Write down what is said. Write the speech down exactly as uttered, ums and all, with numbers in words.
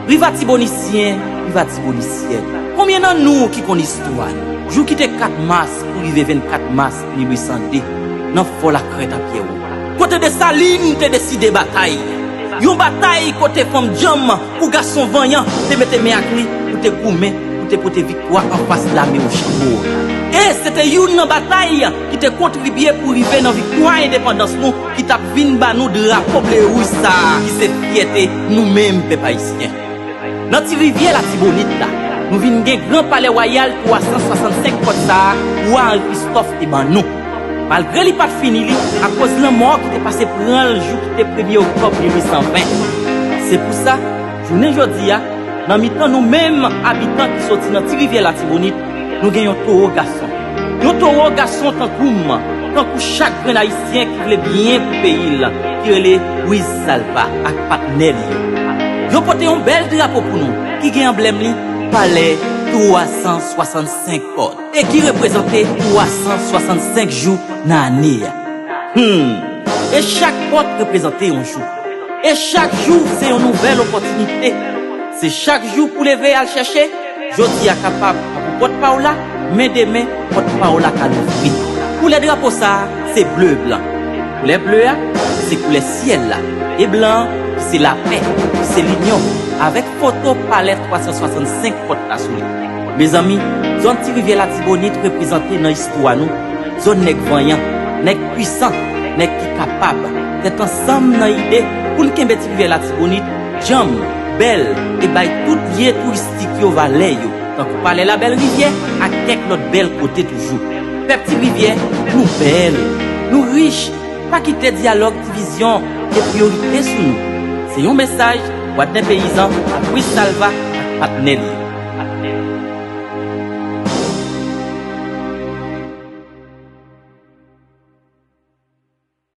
Riv Atibonisyen, riv Atibonisyèn, konbyen nan nou ki konn istwa nou? Jou ki te kat mas pou rive vennkat mas mil uit san de, nan Fò Lakrèt a Pyèwo, kote Desalin te deside batay. Yon batay kote fanm djanm kou gason vanyan te mete men ak li pou te goumen, pou te pote viktwa anfas lame Wòchefò. E se te youn nan batay ki te kontribye pou rive nan viktwa endepandans nou, ki t ap vin ba nou drapo ble wouj sa a ki se fyète nou menm pèp ayisyen. Nan Ti Rivyè Latibonit la, nou vin gen gran palè wayal twa san swasannsenk kòt sa a wa Henri Christophe te ban nou. Malgre li pa t fini li akoz lanmò ki te pase pran l jou ki te premye oktòb mil uit san ven. Se pou sa, jounen jodi a, nan mitan nou menm abitan ki soti nan Ti Rivyè Latibonit, nou gen yon towo gason. Yon towo gason tankou m, tankou chak grenn ayisyen ki vle byen pou peyi l, ki rele Wiz Salva ak patnè li yo. Yo pote yon bèl drapo pou nou ki gen anblèm li, palè twa san swasannsenk kòt, e ki reprezante twa san swasannsenk jou nan ane a. Hmm. E chak kòt reprezante yon jou. E chak jou se yon nouvèl opòtinite. Se chak jou pou leve al chèche. Jodi a kapab pa pou pòt pa w la, men demen pòt pa w la ka louvri. Koulè drapo sa a se ble e blan. Koulè ble a se koulè syèl la, e blan an se lapè, se linyon, avèk foto palè twa san swasannsenk kòt la sou li. Mezanmi, zòn Ti Rivyè Latibonit reprezante nan istwa nou zòn nèg vanyan, nèg pwisan, nèg ki kapab, tèt ansanm nan ide pou n kenbe Ti Rivyè Latibonit djanm, bèl, e bay tout lye touristik yo valè yo, tankou Palè Labèl Rivyè ak kèk lòt bèl kote toujou. Pèp Ti Rivyè, nou bèl, nou rich, pa kite dyalòg, divizyon e priyorite sou nou. Se yon mesaj Wadnen Peyizan ak Wiz Salva ak patnè li yo.